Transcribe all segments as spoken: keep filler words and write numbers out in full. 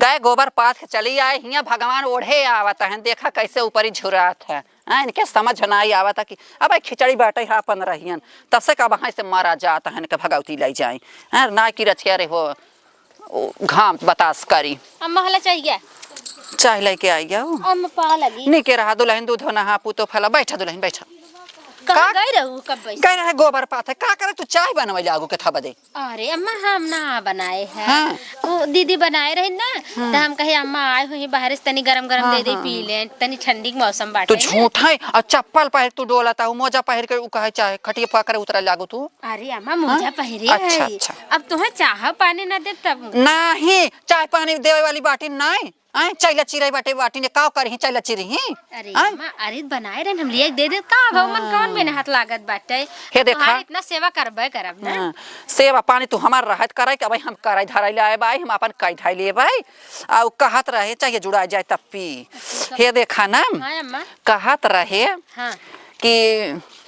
तय गोबर पाथ के चली आए, हियाँ भगवान ओढ़े आवत हैं, देखा कैसे ऊपरी झुरात है। हाँ, इनके समझ नाई आवत है कि अब खिचड़ी बाटे है अपन रहियन, तब से कब से मरा जात है, इनके भगवती ले जाए। हाँ, ना कि रचिया रे हो, ओ, घाम बतास करी। अम्मा हला चाहिए। चाय लेके आई गया वो। अम्मा पा लगी। नीके रहा दुल्हन, दूध होना हा, पूतो फला। बैठा दुल्हन, बैठा। कहाँ का? गए रहू कब बैठ? गए रहे गोबर पाथे। का करे तू चाय बनवे लागू के था बदे? अरे अम्मा, हम ना बनाए हैं। हाँ। वो दीदी बनाए रही ना, हाँ। तो हम कहे अम्मा आए हुई बाहर से, तनी गरम गरम हाँ, दे दे हाँ, पी हाँ। लें, तनी ठंडी के मौसम तू बाटे। झूठ है, और चप्पल पहन तू डोलता हूँ, मोजा पहन के ऊ कहे चाहे खटिया पकड़े उतरे लागू तू। अरे अम्मा, हाँ? मोजा पहरे अच्छा, है। अच्छा। अब तुम्हें चाह पानी ना दे तब। नहीं, चाय पानी देवे वाली बाटी नहीं। आय, चैला चिरई बाटे बाटी ने, काव करही चैला चिरही? अरे आय? अम्मा, अरे बनाए रहे हम लिए दे दे, का अब मन हाँ। कौन मेहनत लागत बाटे? हे देखा। तुम्हारी इतना सेवा करबे करब ना। हाँ, सेवा पानी तू हमार रहत करे के, अब हम करे धरे ले आए बाई, हम अपन कई धरे ले बाई। आ उ कहत रहे, चाहे जुड़ा जाए तब पी। अच्छा, हे देखा ना, हाँ अम्मा। कहत रहे हाँ। कि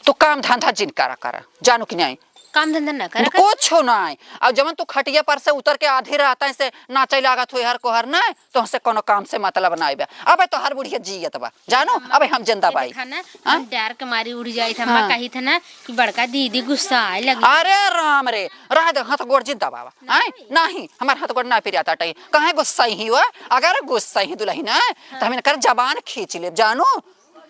तू काम धंधा जिन करा करा, जानू कि नहीं? काम धंधा ना करा कर। कुछ नहीं। और जवन तू खटिया पर से उतर के आधी रात से नाचे लागत हुई हर कोहर ना, तो हमसे कोनो काम से मतलब नहीं बा। अबे तो हर बुढ़िया जियत बा, जानो? अबे हम जिंदा ये बाई। देखा ना, हाँ? हम डर के मारी उड़ जाई था, हाँ। अम्मा कही था ना कि बड़का दीदी गुस्सा आए लगी। अरे राम रे, रह दे, हाथ गोड़ जिंदा बाबा। नहीं। आय? नहीं, हमार हाथ गोड़ ना पिरिया ताटे। काहे गुस्सा ही हुआ? अगर गुस्सा ही दुल्हन है, तो हाँ। हम इनकर जबान खींच लेब, जानो?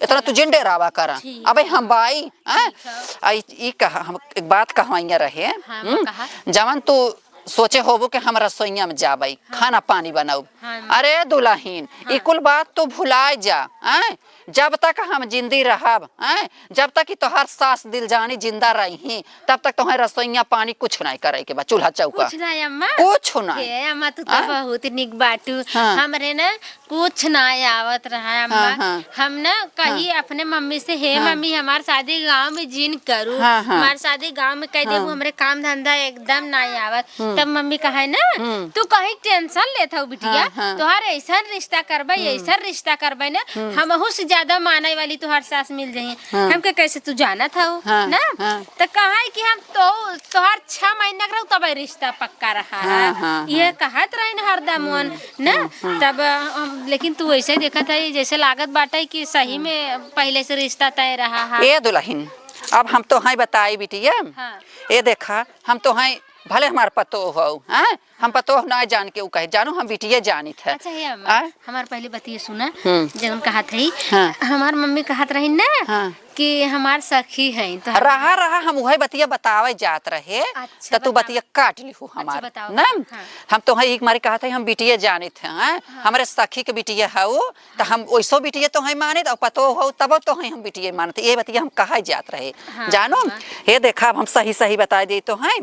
इतना तू जिन डेरावा करा। ठीक। अबे हम बाई, हैं? ठीक है। आ, ई, ई कहा, हम एक बात कहवाइया रहे, हाँ, हम्म? कहा। जवन तू सोचे होबो कि हम रसोइया में जाबई, हाँ। खाना पानी बनाउब। हाँ, अरे दुल्हन, हाँ। ई कुल बात तू भुलाए जा, हैं? जब तक हम जिंदी रहब, हैं? जब तक कि तोहार सास दिलजानी जिंदा रही, तब तक तोहे रसोइया पानी कुछ नहीं करे के बा, चूल्हा चौका। कुछ नहीं अम्मा। कुछ नहीं। हे अम्मा, तू तो हाँ? बहुत निक बाटू। हाँ। हमरे ना कुछ ना आवत रहा अम्मा। हाँ, हाँ। हम ना कही हाँ। अपने मम्मी से, "हे हाँ। मम्मी, हमार शादी गांव में जिन करू, हाँ, हाँ। हमार शादी गांव में कह देबू, हाँ। हमरे काम धंधा एकदम ना आवत।" हम्म। तब मम्मी कहे ना, हम्म। "तू कहीं टेंशन लेत हऊ बिटिया, हाँ, हाँ। तोहार ऐसन रिश्ता करबे, हम्म। ऐसन रिश्ता करबे ना, हम्म। हमहू से ज्यादा माने वाली तोहार सास मिल जाइए।" हाँ। हमके कैसे तू जानत हऊ हाँ, ना? हाँ। तो कहा है कि हम तो तोहार छह महीना के रहू तब रिश्ता पक्का रहा। हाँ, हाँ, ये हाँ। कहत रही ना हरदम वन, हम्म, ना? हम्म, हम्म। तब हम, लेकिन तू ऐसे देखत है जैसे लागत बाटे कि सही हम्म। में पहले से रिश्ता तय रहा है। ए दुल्हन, अब हम तोहई बताई बिटिया, हाँ। ए देखा, हम तोहई भले हमार पतोह हऊ, हाँ? हम पतोह ना जान के उ कहे, जानो हम बिटिया जानित है। अच्छा, हे अम्मा, हाँ? हमार पहले बतिया सुना, हम्म। जवन कहत है, हाँ। हमार मम्मी कहत रही ना, हाँ। कि हमार सखी है, तो हम रहा, रहा, हम उहे बतिया बतावे जात रहे, अच्छा, त तू बताओ। बतिया काट लिहू अच्छा, हमार, बताओ। ना? हाँ। हम तोहई एक मारी कहत है, हम बिटिया जानित है, हाँ? हाँ। हमरे सखी के बिटिया हऊ, त हम ओइसो बिटिया तोहई मानित, और पतोह हऊ, तबो तोहई हम बिटिया मानित, ये बतिया हम कहे जात रहे। हाँ, जानो? हाँ। हे देखा, अब हम सही, सही बताए देई तोहई।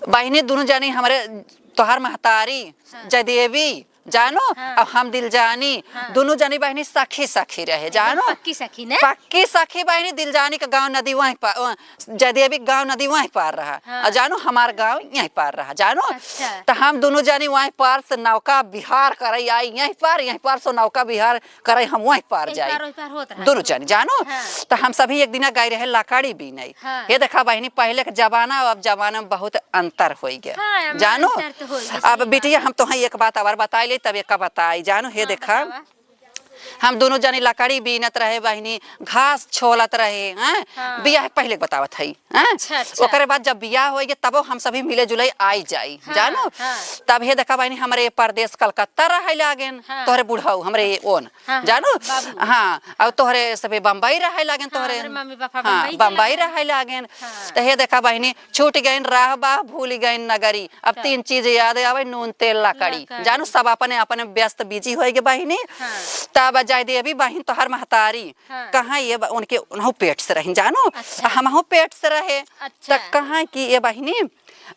बहिनी दुनू जानी हमरे, तोहार महतारी, हाँ। जयदेवी, जानो? हाँ। और हम दिलजानी, हाँ। दुनू जानी बहिनी सखी सखी रहे, एकदम जानो? पक्की सखी ने? पक्की सखी बहिनी, दिलजानी का गाँव नदी वहीं पार, अ, जयदेवी का गाँव नदी वहीं पार रहा। हाँ। और जानो, हमार गाँव यहीं पार रहा, जानो? अच्छा। त हम दुनू जानी वहीं पार से नौका विहार करे आई, यहीं पार, यहीं पार से नौका विहार करे हम वहीं पार एही जाई। पार ओही पार होत रहा। दुनू जानी, जानो? हाँ। त हम सभी एक दिना गई रहे लकड़ी बीने। हाँ। ये देखा बहिनी, पहले के जमाना और अब जमाना में बहुत अंतर होई गया। हाँ, अम्मा, जानो? अंतर तो होई गया, अब सही बिटिया, बात। हम तोहई एक बात और बताई ले, तब एक बताई, जानो? हे हाँ, देखा, बतावा। हम दुनू जानी लकड़ी बीनत रहे बहिनी, घास छोलत रहे, हैं? हाँ। बियाह पहले के बतावत हई, हैं? अच्छा, अच्छा। ओकरे बाद जब बियाह होई गया, तबो हम सभी मिले जुले आई जाई, हाँ, जानो? हाँ। तब हे देखा बहिनी, हमरे परदेस कलकत्ता रहे लागेन, हाँ। तोहरे बुढ़ऊ, हमरे ओन। हाँ, हाँ, जानो? बाबू। हाँ, और तोहरे सभी बम्बई रहे लागेन, हाँ, तोहरे हमरे मम्मी पापा हाँ, बम्बई के बम्बई लागेन। रहे लागेन। हाँ। त हे देखा बहिनी, छूट गइन राह बाह, भूल गइन नगरी। अब हाँ। तीन चीज याद आवे, नून, तेल, लकड़ी। लकड़ी। जानो, सब अपने, अपने व्यस्त busy होई गए बहिनी। हाँ। तब जयदेवी बहिन तोहर महतारी हाँ। कहाँ ये ब-, उनके उनहु पेट से रहिन, जानो? अच्छा। आ हमहु पेट से रहे। अच्छा। त कहाँ कि ये बहिनी,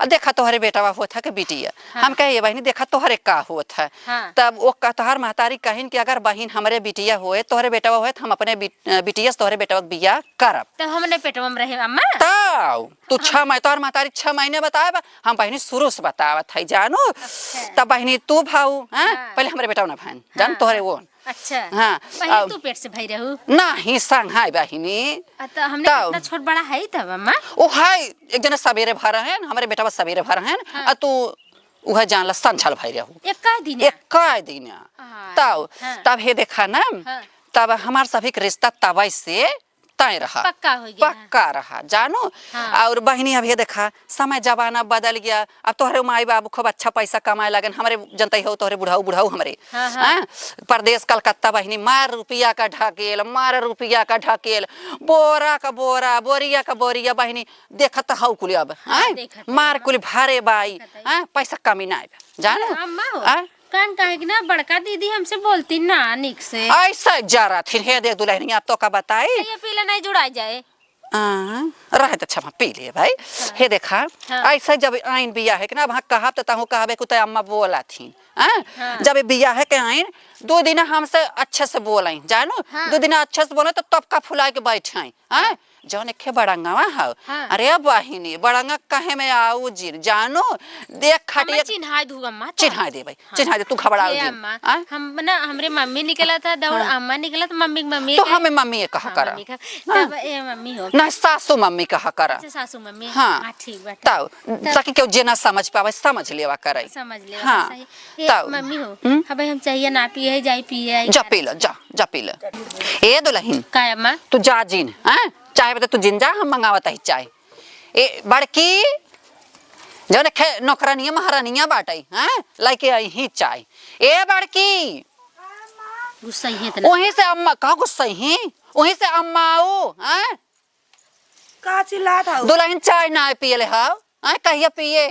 अब देखा तोहरे बेटवा होत है के बिटिया। हाँ। हम कहे, "ये बहिनी, देखा तोहरे का होत है।" हाँ। तब वो क-, तोहर महतारी कहिन कि अगर बहिन हमरे बिटिया होए, तोहरे बेटवा होए, त हम अपने बिट-, अ, बिटिया से तोहरे बेटवा के बियाह करब। तब हमने पेटवा में रहे, अम्मा? तब तू हाँ। छह मही-, तोहर महतारी छह महीने बताए बा, हम बहिनी शुरू से बतावत है, जानो? अच्छा। तब बहिनी तू भाऊ, हैं? हाँ। पहले हमरे बेटवा ना भाई, जान हाँ। तोहरे वो। अच्छा। हाँ, पहले अब तू पेट से भई रहू? नाही, संग है बहिनी। आ, तो हमने तब कितना छोट बड़ा है तब, अम्मा? ओ है, एक जना सवेरे भर है, हमरे बेटवा सवेरे भर है, हाँ। आ तू उहे जान ला संझल भई रहू। एक्का दिन? एक्का दिन। हाँ, तब, हाँ। तब हे देखा ना, हाँ। तब हमार सभी के रिश्ता तबे से तय रहा। पक्का होइ गया। पक्का रहा, जानो। हाँ। और बहिनी, अब हे देखा, समय जमाना बदल गया। अब तोहरे माई बाबू खूब अच्छा पैसा कमाए लगन, हमरे जनतै हो, तोहरे बुढ़ऊ, बुढ़ऊ हमरे। हाँ, हाँ। हाँ? परदेस कलकत्ता बहिनी, मार रुपया का ढकेल, मार रुपया का ढकेल, बोरा का बोरा, बोरिया का बोरिया बहिनी, देखत हौ कुल अब, हाँ, हैं? देखत है, मार हाँ। कुल भारे बाई, देखत है। हैं? पैसा कमी ना आवे, जानो? अरे अम्मा हो, हैं? कान काहे कि ना बड़का दीदी हमसे बोलती ना निक से। ऐसा जरा थिन, हे देख दुलहनिया, तो का बताई? ये पीला नहीं जुड़ा जाए। हाँ, रहे तो अच्छा, पी ले भाई। हाँ। हे देखा, हाँ। ऐसा जब आइन बियाहे के ना, अब हाँ कहब तो तहूँ कहबे कि तो अम्मा बोला थी, हैं? हाँ। जब बियाहे के आइन, दो दिन हमसे अच्छे से बोलाई, जानो? हाँ। दो दिन अच्छे से बोले तो तब का फुला के बैठाई, हैं? जौन एखे बड़ंगवा हौ। हाँ। अरे बहिनी, बड़ंगा कहे में आऊ जिन, जानो, देख अम्मा, खटिए। चिन्हाई दू अम्मा, तब। चिन्हाई देबै, हाँ। चिन्हाई दे, तू घबराऊ ए जिन। अम्मा, हाँ? हम ना, हमरे मम्मी निकला था, दौड़ हाँ। अम्मा निकला, तो मम्मी, मम्मी तो के। हमें मम्मी ये कहा हाँ, करा। मम्मी का। हाँ। तब ए मम्मी हो। ना, सासू मम्मी कहा करा। अच्छा, सासू मम्मी। हाँ। हाँ, ठीक बा, ठीक। तब, तब ताकि केहू जे ना समझ पावे, समझ लेवा करे। समझ लेवा, हाँ। सही। ए, तब। मम्मी हो, हम्म? अबे हम चाहिए ना पिए, जाई पिए, आई जा घर पी ल, से। जा, जा पी ल। ए दुलहिन, का अम्मा? तू जा जिन, हैं? चाय बता, तू जिन जा, हम मंगावत ही चाय। ए बड़की, जौन खे-, नौकरानिया महारानिया बाटई, हैं? लइके आई ही चाय। ए बड़की। गुस्सा ही इतना। वहीं से अम्मा, का गुस्सा ही? वहीं से अम्मा आऊ, हैं? का चिल्लात हऊ? दुलहिन चाय ना पियले हऊ, हैं? कहिया पिए?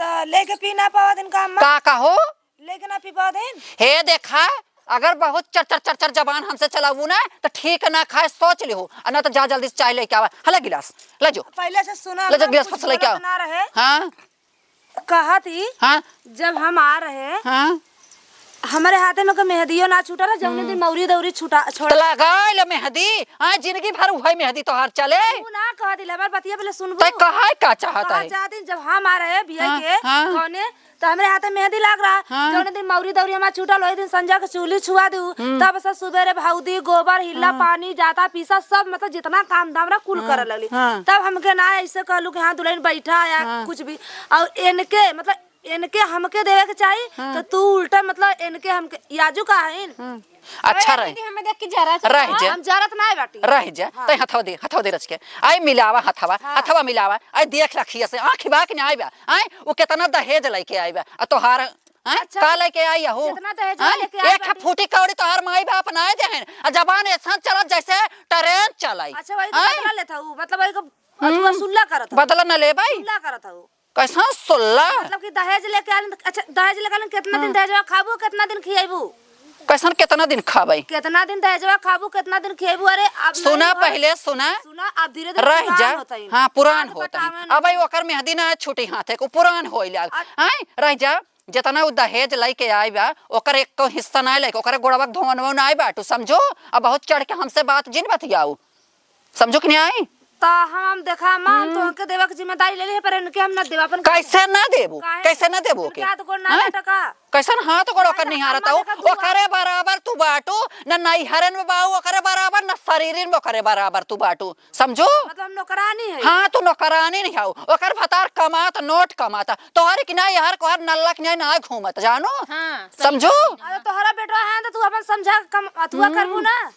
त लेके पी ना पावा दिन का अम्मा? का कहो? लेके ना पी पावा दिन? हे देखा, अगर बहुत चर चर चर चर जबान हमसे चलाऊ ना, त ठीक ना खाए, सोच लिहो। आ ना त जा जल्दी से चाय लेके आवा। हला गिलास, ले जो। पहले से सुना ले जो, अम्मा, गिलास कुछ फस लेके गलत आओ। ना रहे। हाँ। कहत ही, हाँ। जब हम आ रहे, हाँ। हमरे हाथे में के मेहंदियो ना छूटा रहा, जौने दिन हम्म। मौरी दौरी छूटा, छोड़ा। त लगाए ले मेहंदी, हाँ, जिंदगी भर उहे मेहंदी तोहार चले। तू ना कह दिले, हमार बतिया पहले सुनबू। तै कहे का चाहत कहा है? चाहत ही, जब हम आ रहे बिया हाँ, के, हाँ। गौने, त हमरे हाथे मेहंदी लाग रहा, हाँ। जौने दिन मौरी दौरी हमार छूटल, वही दिन संझा के चूल्ही छुआ दू, हम्म। तब से सुबेरे भौदी, गोबर, हिल्ला, हाँ। पानी, जाता, पीसा, सब मतलब जितना काम धाम रहा, कुल हाँ, करे लगली। हाँ। तब हमके ना ऐसे कहलू कि हाँ, दुलहिन बैठा या हाँ। कुछ भी। और इनके, मतलब, इनके हमके देवे के चाही, हाँ। त तू उल्टा, मतलब, इनके हमके, याजू का हईन? हम्म। अच्छा अरे रहे। दीदी, हमें देख के जरा सा रह जा। हम जरत नाय बाटी। रह जा। हाँ। तै हथवा दे, हथवा दे रच के। आई मिलावा हथवा, हाँ। हथवा मिलावा। आई देख लखिया से, आँखी बा कि नाय बा? आई, वो कितना दहेज लइके आई बा। आ तोहार, आई, अच्छा, का लइके आई हऊ? कितना दहेज आई? लइके आई एक बाटी? फूटी कौड़ी तोहार माई बाप नाय देहन। आ जबान ऐसा चलत जैसे ट्रेन चलाई। अच्छा, वही तो आई? बदला लेत हऊ, मतलब वही को हम्म। अथुआ सुल्ला करत हऊ। बदला न लेबै? सुल्ला करत हऊ। कैसन सुल्ला? मतलब कि दहेज लेके आलन, अच्छा, दहेज लेके आलन, कितना दिन हाँ। दहेजवा खाबू, कितना दिन खियाबू? कैसन कितना दिन खाबै? कितना दिन दहेजवा खाबू, कितना दिन खियाबू? अरे, अब सुना नहीं हो। पहले, सुना। सुना, अब धीरे-धीरे रह पुरान जा। होता ही। हाँ, पुरान हाथ होता ही। बटावन। अब भाई ओकर मेहंदी ना छूटी हाथे को, पुरान होई लाग। अब हैं? रह जा। जितना उ दहेज लइके आई बा, ओकर एक को हिस्सा ना लइके, ओकरे गोड़वा के धोवन वो ना बाटू, समझो? अब बहुत चढ़ के हमसे बात जिन बतियाऊ। समझो कि नहीं आई? त हम देखा, अम्मा, हम हम्म। तोहके देवा के जिम्मेदारी ले ली है, पर इनके हम ना देवा अपन। कैसे ना देबू? काहे? कैसे ना देबू इनके ओके? हाथ गोड़ ना हाँ? लटका। कैसन हाथ गोड़ ओकर नहीं निहारत अम्मा हो? देखा, तू ओकरे बराबर तू बाटू, ना नैहरन में बाऊ ओकरे बराबर, ना शरीरन में ओकरे बराबर तू बाटू। समझू? मतलब नौकरानी है? हाँ, तू नौकरानी नहीं हऊ। ओकर भतार कमात, नोट कमात। तोहरे कि नहीं, हर कोहर नल्ला कि नहीं, ना घूमत, जानो? हाँ, सही समझू? बात है। अरे तोहरा बेटवा है तो तू अपन समझा कम, अथुआ हम्म। करबू ना?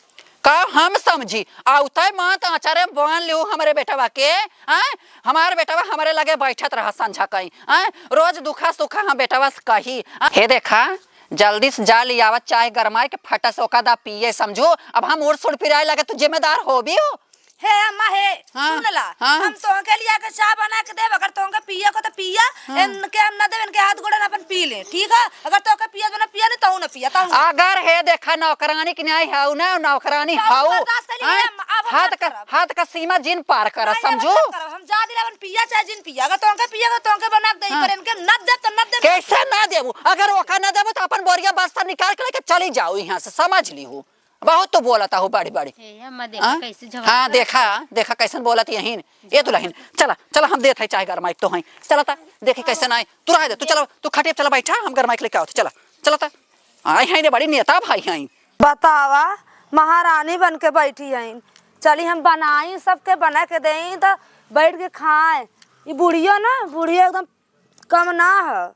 का हम समझी? आउतै मात आचारे बांध लिहू हमरे बेटवा के, हैं? हमार बेटवा हमरे लगे बैठत रहा संझा कहीं, हैं? रोज दुखा सुखा हम बेटवा से कही, हैं? हे देखा, जल्दी से जा लियावा चाय गरमाए के फटा से ओका दा पिए, समझू? अब हम उड़ सुड़ पिराए लगे, तू जिम्मेदार होबी हो? हे अम्मा, हे, हाँ, सुन ला, हाँ। हम तोहके लिया के चाह बना के देब, अगर तोहके पिए को तो पिया, हाँ। इनके हम ना देब, इनके हाथ गोड़े ना अपन पी ले, ठीक है? अगर तोहके पिए को ना पिया, नहीं तहू ना पिया, तहू ना। अगर हे देखा नौकरानी की नहीं हाउ ना, नौकरानी तो हाउ, बर्दाश्त कर लिए, हाँ? हम अब हम हाथ मत का, करब। हाथ का सीमा जिन पार करा, नहीं, अब समझू? मत करब, हम जा दिला अपन पिया चाहे जिन पिया, अगर तोहके पिए को तोहके बना के दे, हाँ। पर इनके ना देब तो ना देब। कैसे ना देबू? अगर ओका ना देबू तो अपन बोरिया बस्ता निकाल के लेके चली जाओ यहाँ से, समझ ली हूँ। बहुत तो बोलत हो बड़ी बड़ी। हे अम्मा, देखा हाँ? कैसे झगड़ा हाँ, करत देखा, है। देखा कैसन बोलत यहीन। ए दुलहिन, चला, चला, हम देत है चाय गरमाई तो हैं। चला ता, देखी कैसे ना आई। तू रह दे, तू चला, तू खटिया चला बैठा, हम गरमाई के लेके आवत, चला, चला ता। आई हैं ने बड़ी नेता भाई हैं। बतावा, महारानी बन के बैठी हैं। चली हम बनाई, सबके बना के देई, त बैठ के खाए। ई बुढ़ियो ना, बुढ़ियो एकदम कम ना ह।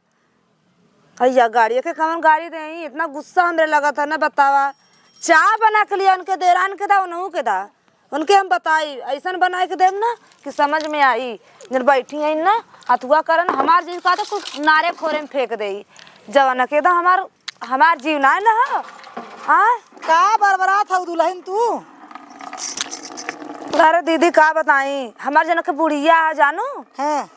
भैया, गाड़ी के कवन गाड़ी देई? इतना गुस्सा हमरे लगत है ना, बतावा। चाह बना के लिया उनके देरान के दा, उनहू के दा। उनके हम बताई, ऐसन बनाए के देब ना कि समझ में आई। जन बैठी हैं ना, अथुआ करन, हमार जीव का तो कुछ नारे खोरे में फेंक देई। जवन के दा हमार, हमार जीव ना न हो। हाँ? का बरबरात हऊ दुलहिन तू? अरे दीदी, का बताई, हमार जन के बुढ़िया है जानू। हाँ।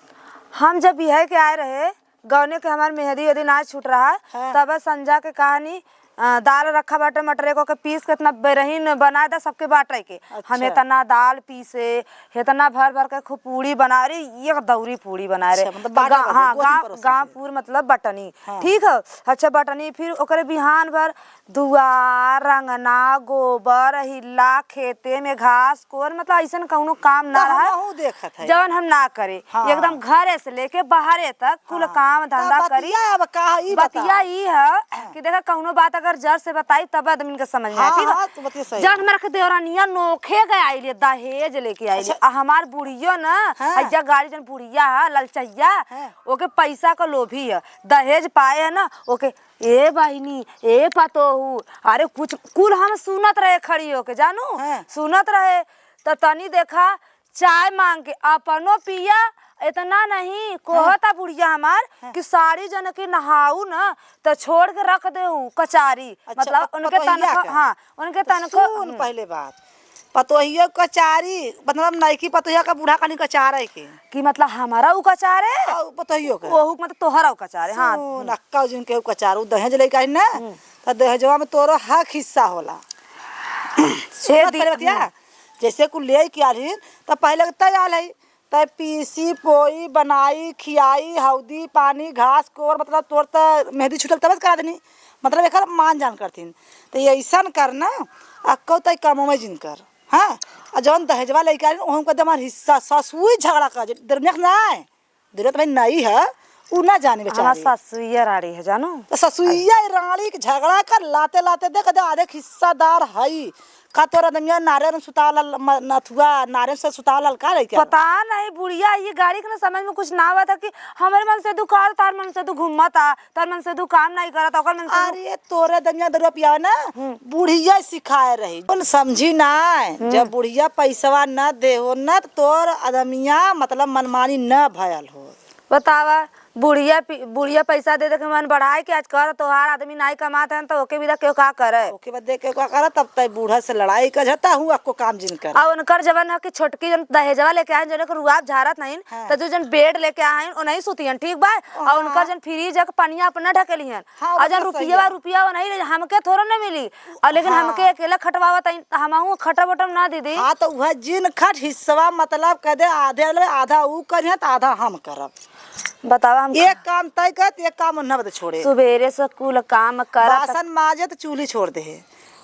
हम जब बियाह के आए रहे, गौने के हमार मेहंदी वेदी ना छूट रहा, हाँ। तब संजा के कहानी, अ, दाल रखा बाटे, मटरे को के पीस के इतना बेरहीन बनाए दा सबके बाटे के। हम अच्छा। इतना दाल पीसे, इतना भर भर के खूब पूड़ी बनाए रे, एक दौरी पूड़ी बनाए रे। अच्छा, मतलब तो बांटा गा-, बदे, हाँ, गोदी गाँव, परोस गाँव के। पूर मतलब बटनी। हाँ। ठीक है, अच्छा बटनी, फिर ओकरे बिहान भर दुआर, अंगना, गोबर, हिल्ला, खेते में घास, कोर, मतलब अइसन कउनो काम ना तो रहा, हमहू देखत है। जवन हम ना करे। हाँ। एकदम घरे से लेके बाहरे तक कुल हाँ। काम तो धंधा करी। बतिया अब का है, ई बतिया बताओ। ई है हाँ। कि देखा, कउनो बात अगर जर से बताई, तब आदमी के समझ में आए, हाँ, ठीक है? हाँ, तो बतिया सही जब है। हमरा के देवरानिया नोखे गए आइले, दहेज लेके आइले, अच्छा। आ हमार बुढ़ियो ना, हाँ। हैया गाड़ी जन बुढ़िया है, ललचैया, हाँ। ओके पैसा का लोभी है, दहेज पाए है ना, ओके ए बहिनी, ए पतोहू, अरे कुछ कुल हम सुनत रहे खड़ी होके, जानू? हाँ। सुनत रहे, त तनी देखा, चाय मांग के अपनो पिया, इतना नहीं, हाँ। कोहता बुढ़िया हमार हाँ। कि साड़ी जन के नहाऊ न, त छोड़ के रख देऊ कचारी। अच्छा, मतलब प-, उनके पतोहिया तनको, का? हाँ, उनके तनको, सुन हम्म। पहले बात, पतोहियो कचारी, मतलब नइकी पतोहिया का बूढ़ा कनी कचारे के। कि मतलब हमारा उ कचारे? आ, उ पतोहियो के? ओहू मतलब तोहरा उ कचारे, हाँ। सुन, हम्म। अक्का जिन के उ कचारे, उ दहेज लेके आई ना, हम्म। त दहेजवा में तोरो हक हिस्सा होला। ए सुनत दी-, पहले बतिया, हम्म। जैसे कुल ले के आलिन, त पहले के तय आल है, त पीसी, पोई, बनाई, खियाई, हौदी, पानी, घास, कोर, मतलब तोर त मेहंदी छूटल तब से करा देनी, मतलब एकर मान जान करथिन। त ये ऐसन कर ना, अक्को तय कमो में जिन कर। हाँ, आ जौन दहेजवा लइके आइल, ओहू के दे हमार हिस्सा, ससुई झगड़ा कर, जे दुर्नियक ना आए, दुर्नियक भाई नहीं है, उ ना जाने हमार बेचारी। ससुइया राड़ी है, जानू? तो ससुइया राड़ी के झगड़ा कर, लाते लाते देख दे, आधे हिस्सादार हई। का तोर अदमिया नारे में सुतावल, म-, नथुआ, नारे से सुतावल का रही क्या? पता नहीं, बुढ़िया ये गाड़ी के ना समझ में कुछ ना आवत है कि हमरे मन से दुखार, तार मन से दु घूमत आ, तोर मन से दू काम नहीं करत, ओकर मन से दू अरे, तोरे दमिया दरुआ पियावे ना, हम्म। बुढ़िया सिखाए रही। बोल, समझी ना, हम्म। जब बुढ़िया पैसवा न देहो न, त तोर अदमिया, मतलब, मनमानी न भयल हो। बतावा, बुढ़िया पि-, बुढ़िया पैसा दे दे के मन बढ़ाए के आज कर, तोहार आदमी नाई कमात है, त ओके बिदा केहू का करे? ओके बाद दे के का करे, तब तय बूढ़ा से लड़ाई कर, जता हूँ, अक्को काम जिन कर। और उनकर जवन है कि छोटकी जन दहेजवा लेके आए, जन के रुआब झारत नहीं, हाँ। त जो जन बेड लेके आए, ओनही सुतियन, ठीक बा? और उनकर हाँ। जन फ्रिज है, पनिया अपना ढकेलिहन। हाँ, और जन बतिया सही रुपिया, है। रुपिया वो नहीं रही, हमके थोड़ो न मिली। और लेकिन हाँ। हमके अकेला खटवावत आइन, त हमहू खटब उटब ना दीदी। हाँ, तो वह जिन खट हिस्सवा मतलब कह दे, आधे वाले आधा ऊ करिहन, त आधा हम करब। बतावा हम एक काम तय कर, एक काम उन्हें बदे छोड़े। सुबेरे से कुल काम करत बासन माजे त चूल्ही छोड़ दे,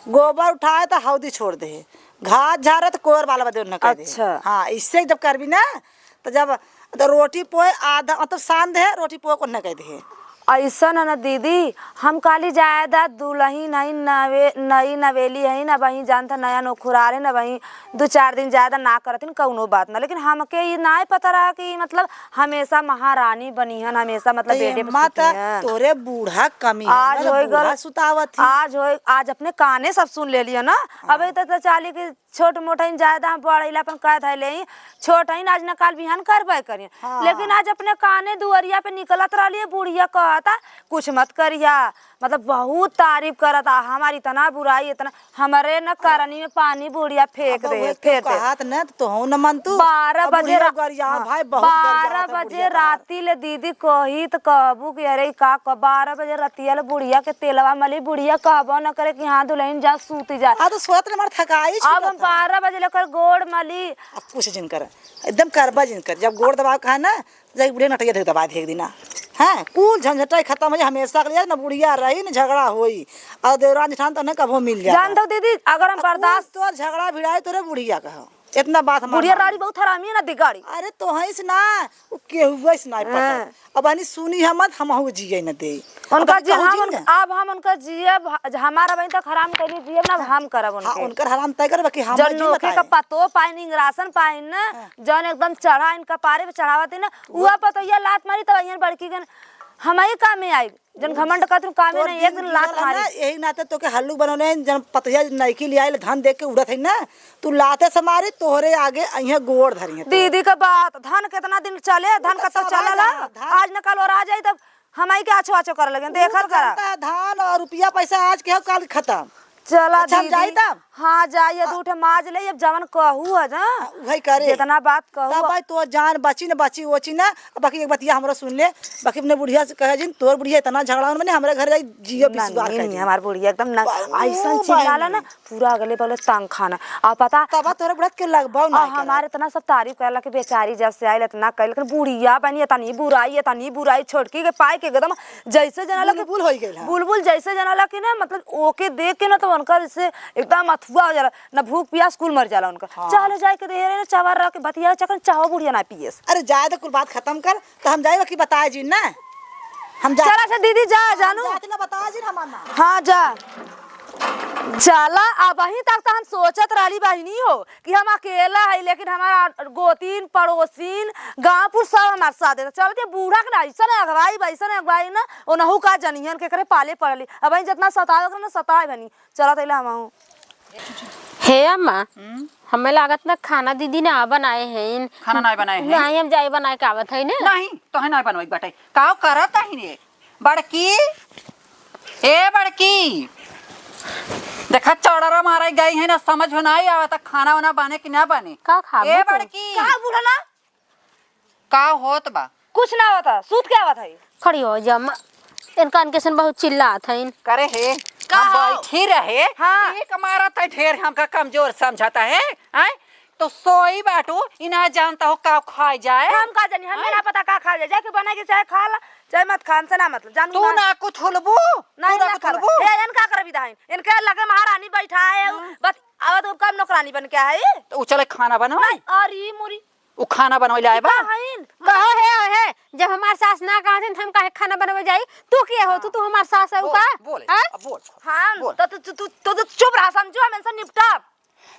गोबर उठाए त हौदी छोड़ दे, घास झारे त कोर वाला बदे उन्हें कह दे। अच्छा। हाँ, इससे जब करबी ना, त जब, त रोटी पोए आधा, मतलब, सान दे, रोटी पोए को न कह दे। ऐसन है ना दीदी, हम काली जायदा दुलहिन हई, नवे-, नई नवेली हई ना, वहीं जानता नया नोखुरार है ना, वहीं दो चार दिन जायदा ना करथिन, कौनो बात ना। लेकिन हमके ई नाय पता रहा कि, मतलब, हमेशा महारानी बनिहन, हमेशा, मतलब, त बेडे पे अम्मा, त सुतिहन। तोरे बूढ़ा कमी है आज ना, त होई गल, बूढ़ा सुतावत ही। आज होई, आज अपने काने सब सुन ले लिया ना। हाँ। अबे तक त चाली के छोट मोट हईन, जायदा हम पढ़ैला अपन कह धैले ही, छोट हईन, आज न काल बिहान करबे करिहन। हाँ। लेकिन आज अपने काने दुआरिया पे निकलत रहली, बुढ़िया कहता, "कुछ मत करिया।" मतलब बहुत तारीफ करता, हमारी इतना बुराई, इतना, हमरे न करनी में पानी बुढ़िया फेंक अब दे, उहे फेंक दे। कहत न त तोहू न मन तू। बारह अब बजे बुढ़िया रा-, गरिया हाँ, भाई, बहुत गरिया बारह होता बजे बुढ़िया तोहार। राती ले दीदी कही त कहबू कि अरे ई का क-, बारह बजे रतिया ले बुढ़िया के तेलवा मली, बुढ़िया कहबो न करे कि हाँ दुलहिन जा सूती जा। हाँ, तो सोत ले मार थकाई अब हम छूटत है। बारह बजे लेकर गोड़ मली। अब कुछ जिन कर, एकदम करबा जिन कर। जब गोड़ दबाव कहा ना, जाके बुढ़िया नटैया धे दबा दे एक दिना। हाँ, कुल झंझटाई खत्म हो जाए, हमेशा के लिए न बुढ़िया रही, न झगड़ा होई। और देवरान जेठान तो न कभो मिल जाए। जान दो दीदी, अगर हम अब कुल बर्दाश्त तोर झगड़ा भिड़ाई तोरे बुढ़िया कहो। इतना बात हमार बुढ़िया मान। राड़ी बहुत हरामी है ना, दिगाड़ी। अरे तोहई से ना, उ केहुआ से ना पटत। हाँ। अब हनी सुनी हम मत, हमहू जिए न दे। उनका अब जी कहू हम जी उन-, ना। अब हम उनका जियब, ह-, हमारा बहिन तक हराम कैली जियब ना, अब हम करब हाँ, उनके। उनकर हराम तय करब कि हम जौन जी नोखे बताए। का पतो पाइन, इंगरासन पाइन ना, हाँ। जौन एकदम चढ़ा इनका पारे पे चढ़ावत है ना, वो उआ पतोहिया लात मारी तब अइहन बड़की गन, हमही कामे आई, जन घमंड करत रहू, कामे तोर नहीं, एक दिन दिन लात बिगड़ल है मारी। ना, यही नाते तोके हल्लुक बनौले हैं, जन पतोहिया नइकी लियाइल धन देख के उड़त है ना, तू लाते से मारी, तोहरे आगे अइहें गोड़ धरिहें तोहरे। दीदी का बात, धन कितना दिन चले, धन तो कतौ सब चलला, आ जाए, धन आज न काल ओरा जाई, तब हमही के आछो आछो करे लगे, देखल करा। धान और रुपया पैसा आज के हो, काल खतम। चला अच्छा, हम दीदी। जाई तब? हाँ, जाई, ये दू ठे माज ले, अब जवन कहू है ना, हाँ, उहई करे। जितना बात कहू तब है। भाई, तो जान बची न बची ओची ना। अब बाकी एक बतिया हमरा सुन ले, बाकी अपने बुढ़िया से कहे जिन, तोर बुढ़िया इतना झगड़ा मने हमरे घर जाई जियो ना, बिसुआर नहीं, कर नहीं, दी। हमार बुढ़िया एकदम ना, बाबू, ऐसन चिल्लाला ना, बाबू। पूरा अगले बगले तंग खाना। आ पता तब तोरे बुढ़त के लगबाऊ ना आ, करे। हमारे इतना सब तारीफ करला कि बेचारी जब से आइल इतना कइल, लेकिन बुढ़िया बनी इतनी बुराई, इतनी बुराई, छोटकी के पाई के एकदम जैसे जनाला कि बुलबुल होई गइल, हाँ। बुलबुल जैसे जनाला कि ना, मतलब, ओके देख के ना, तो उनकर से एकदम अथुआ हो जाला, ना भूख पियास कुल मर जाला उनका। हाँ। चाह ले जाए के दे रहे ना, चावर रख के बतिया, चकन चाहो बुढ़िया ना पियस। अरे, जाए तो कुल बात खत्म कर, तो हम जाए कि बताए जी ना, हम जा चला से दीदी, जा, हम जानू। जाते ना, बताए जी ना, हमार ना। हाँ, जा। चला, अबहीं तक तो हम सोचत रहली बहिनी हो, कि हम अकेला है, लेकिन हमारा गोतीन, पड़ोसीन, गाँव पुर सब हमार साथ देता। चलत ये बूढ़ा के ना, ऐसन अगवाई बा, ऐसन अगवाई ना, ओनहु का जनिहन के करे पाले पड़ली। अब जितना सतावे के ना सताए बनी। चलत अइला हमहू। हे अम्मा, हम्म? हमें लागत ना खाना दीदी ना बनाए हैं। खाना ना बनाए हैं? नहीं, हम जाए बनाए के आवत है ना। नहीं, तोहे ना बनवाई बाटे। का करत है रे? बड़की, ए बड़की, देखा चौड़रा मारे गई है ना, समझ में ना आवत खाना वाना बने कि ना बने। का खाबू ए तू? बड़की। का बुढ़ला? का होत बा? कुछ ना होता, सूत के आवत है। खड़ी हो जा, म-, इनका अनकेसन बहुत चिल्लात है। करे हे, का हम हो? बैठी रहे, हाँ। एक मारत है ढेर, हमका कमजोर समझता है, आय? तो सोई बाटू, ई ना जानता हो का खाए जाए। हम का जानी, हमें आय? ना पता का खाए जाए, जाके बना के चाहे खा ला, चाहे मत खा, हमसे ना मतलब, जानू तू ना। ना कुछ हुलबू, नहीं, तू ना ना कुछ करब। हुलबू। हे, एन का करबी दाहिन? इनके लगे महारानी बैठा है, हाँ। बस आवत हो, कम नौकरानी बन के आई। तो उ चले खाना बनाओ। नहीं, अरे मोरी। उ खाना बनवे ले आए बा। का हईन? कहो हे, हे, जब हमार सास ना कहत हईन, त हम काहे खाना बनवे जाई? तू के हो? तू, तू हमार सास है, उ बोल, का? बोल, हैं? अब बोल, हाँ, बोल। तो, तो, तू, तू, तू, तू चुप रहा, समझू, हम इनसे निपटब।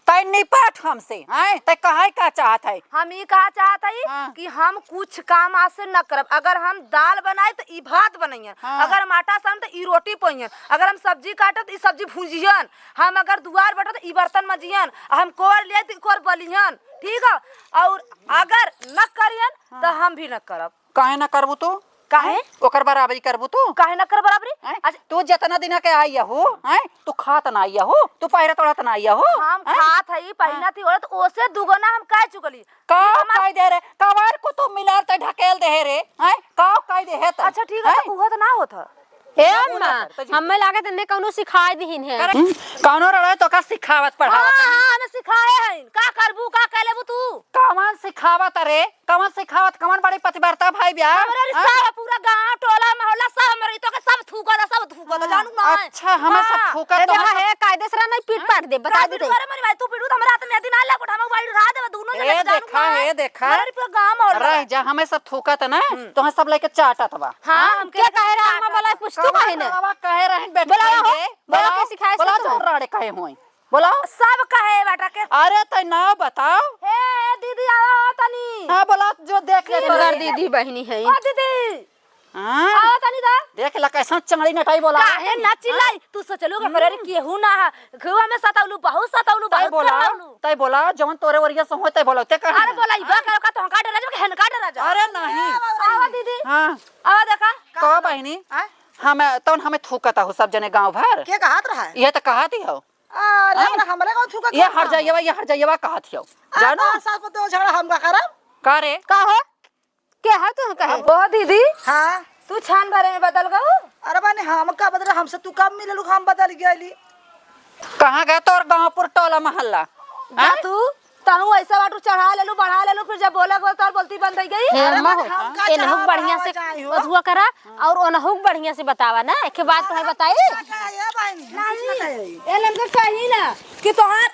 तै निपट हमसे, हैं? तै कहे का चाहत है? हम ई कहा चाहत हई हाँ। कि हम कुछ काम आज से न करब। अगर हम दाल बनाई त ई भात बनइहन, हाँ। अगर हम आटा सान त ई रोटी पोइहन, अगर हम सब्जी काटब त ई सब्जी भूंजिहन, हम अगर दुआर बटब त ई बर्तन मजिहन, आ हम कोर लियाई त ई कोर बलिहन, ठीक है? और अगर न करिहन त हाँ। हम भी न करब। काहे ना करबू तू? काहे? हैं? ओकर बराबरी करबू तू? काहे ना कर बराबरी? हैं? अच्छा। तू जितना दिन के आई हो, हैं? तू खात ना आई हो, तू पहिरत ओढ़त ना आई हो, हम हैं? खात हई, पहिनत हाँ। ही ओढ़त, ओसे दुगुना हम कह चुकली। का हमार कह दे रे? कवार को तू मिलार ते ढकेल दे रे, हैं? का कह दे है त? अच्छा, ठीक है, हैं? तो उहो तो ना होत ह। ए ना बोला अम्मा, कर, तो जी। हमें लागत इन्हें कौनो सिखाए दिहिन है। करे, हम्म, कौनो रहे तो का सिखावत पढ़ावत हाँ, है? हाँ, हमें सिखाए हैं। का करबू, का कह लेबू तू? कौन सिखावत रे? कवन सिखावत, कवन बड़ी पतिव्रता भाई ब्याह? हमरे हाँ? सब पूरा गांव, टोला, मोहल्ला सब हमरे तो के सब थूकत, सब थूकत, हाँ, जानू ना है? अच्छा, हमें सब हाँ। थूकत ए, तो देखा हम सब है, कायदे से ना नहीं पीट हाँ? पाट दे, बता का दे पीट दे। करे मेरी भाई, तू पीटू तो हमरा हाथ में दिन आ लगो, हम बाइट रहा देबे, दोनों जने ए, के जानू देखा, ना है? ए, देखा। हमरे पूरा गांव मोहल्ला। रह जा, हमें सब थूकत ना, हम्म। तोहे सब लेके चाटत बा। हाँ, हाँ? हम के कहे रहा, हम बोला, पूछ तू कवन कहे ना? रवा कहे रहन, बेटा, बोला हो, आएंगे? बोला बोला, के सिखाए से बोला तू? तो राड़े कहे होई। बोलाओ। सब कहे बेटा के। अरे तै नाव बताओ। हे, हे दीदी, आवा, आवा तनी। हाँ, बोला, जो देख ले दीदी। तोरे। दीदी बहिनी है। ओ दीदी। हाँ। आवा तनी दा। देख ला कैसन चंगड़ी नटाई बोला। काहे ना चिल्लाई? तू सोचलू का करे रे, केहू ना है। केहू हमें सतावलू, बहुत सतावलू, तै बहुत बोला, करवावलू। तै बोला, जवन तोरे ओरिया से होय, तै बोला, ते कहे अरे ना। बोला, इबा हाँ। करो का, तो हमका डरा जाओ, कि हनका डरा जाओ? अरे नहीं। आवा दीदी। हाँ। आवा देखा। कहो बहिनी, हाँ? हम, तौन हमें थूकत हो सब जने गाँव भर। के कहत रहा है? ये तो कहत ही हो। अरे, हैं? हमरा, हमरे गाँव थूका ये कौन हर काम जाइएवा, है? ये हर जाइएवा कहत हियो। आ, जानू? तोहर सास पर तो झगड़ा हम का करब? का रे? का हो? के है तू कहे? अब ओ दीदी, हाँ। तू छान भरे में बदल गऊ? अरे बने, हम का बदल, हमसे तू कब मिललू, हम बदल गइली। कहाँ गए तोर गाँवपुर टोला मोहल्ला? जा हैं? तू, तहू ऐसा बाटू चढ़ा लेलू, बढ़ा लेलू, फिर जब बोले को तोर बोलती बंद हो गई। हे अरे अम्मा बने, हो, हम का एनहु चढ़ावा बढ़िया बढ़ावा से जाए हो? बधुआ करा। और ओनहु के बढ़िया से बतावा ना, एक बात तोहे बताई। का, का, ये बहिनी, हम कुछ नहीं। बताई। ए लमका कही ना कि तोहार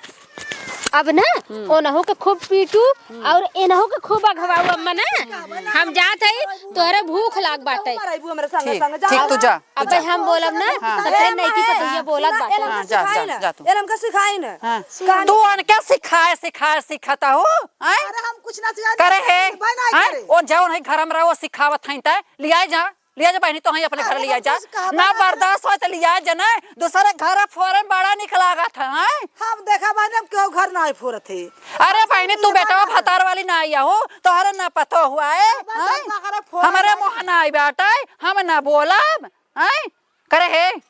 अब ना हम्म। ओनहु के खूब पीटू हम्म। और एनहु के खूब अघवाऊ अम्मा ना। हम जात हई, तोहरे भूख लाग बाटे। मराइबू हमरे संग ठीक, संग, जा। ठीक, तू जा, तू अब जा। हम बोलब ना, हाँ। सफेद नहीं की पतोहिया बोलत बाटे। हाँ, जा, जा, जा तू। ए लमका सिखाई ना। हाँ। सिखाई तू ना। अनके सिखाए, सिखाए, सिखाता हो, हैं? अरे हम कुछ ना सिखाए, करे है, भाई ना हैं? करे। ओ जौन है घर में रहो, सिखावत हैं, तै लियाए जा। लिया जा बहिनी, तोहई अपने घर अरे, लिया हम जा। कुछ कहबे ना ना करब। बर्दाश्त होय त लिया जा ना, दूसरे घर फोरन बड़ा निक लागत है, हैं? हम देखा बहिनी, हम केहू घर ना फोरत है। अरे बहिनी, तू बेटवा भतार वाली ना आई हो, तोहरे ना पतो हुआ है, हम हैं? ना करे फोरन हमारे ना। मुँह ना आई बाटे, हम ना बोलब, हैं? करे हे, अब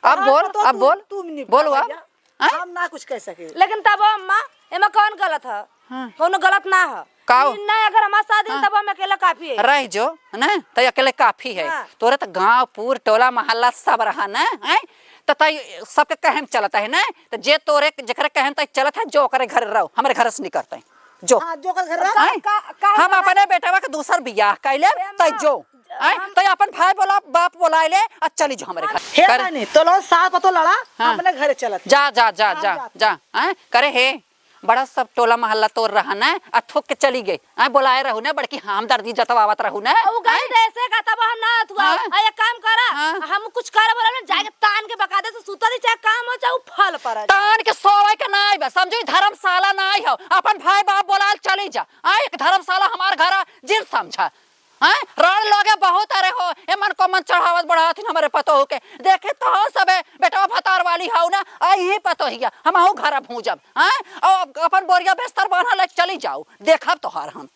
तोहार बोल, पतो अब तू, बोल, तू भी नहीं बोल बोला अब। भैया। हैं? हम ना कुछ कह सके। लेकिन तब अम्मा, एमा कौन गलत है? हाँ। कौनो गलत ना है। काओ? ई ना अगर हमारे साथ दिन हाँ। तब हम अकेला काफी है। रह जो, है ना? तो अकेले काफी है। हाँ। तोरे तो गाँव, पूर, टोला, मोहल्ला सब रहा ना, हैं? तो तई सबके कहे में चलत है ना? तो जे तोरे, जेकरे कहे में तई चलत है, जो ओकरे घर रहो, हमरे घर से निकलते हैं। जो। हाँ, जो ओकर घर रहो। हैं? का, का, हम का, अपने बेटवा के दूसर बियाह कैले, ए तई माँ, जो। हैं? हम तो अपन भाई बोला, बाप बोलाए ले, आ चली जो हमरे घर। हे कर रानी, तो लो सास पतो लड़ा, हाँ। अपने घरे चलत। जा, जा, जा, हम जा, जात। जा। हैं? करे हे, बड़ा सब टोला मोहल्ला तोर रहा न, आ थूक के चली गई। हैं? बोलाए रहू न, बड़की हमदर्दी जतवावत रहू न। उ गई हैं? देसे का, तब हम ना अथुआ। हाँ। आ, एक काम करा, हाँ। हम कुछ करे बोला ना, जाके तान के बकायदे से सुता दी, चाहे काम हो, चाहे उ फल पड़ा। तान के सोवे के ना आइबा, समझो, ई धर्मशाला ना आई हो। अपन भाई बाप बोलाल चली जा। हाँ, एक धर्मशाला हमार घर आ, जिन समझा। हैं? राड़ लोगे बहुत अरे हो, ए मन को मन चढ़ावत बढ़ावत हिन हमरे पतोह के। देखे तो हो सबे, बेटवा भतार वाली हौ ना, आई ही पतोहिया, हमहू घर भूजब। हैं? और अपन बोरिया बिस्तर बांधा ले चली जाओ, देखब तोहार हम।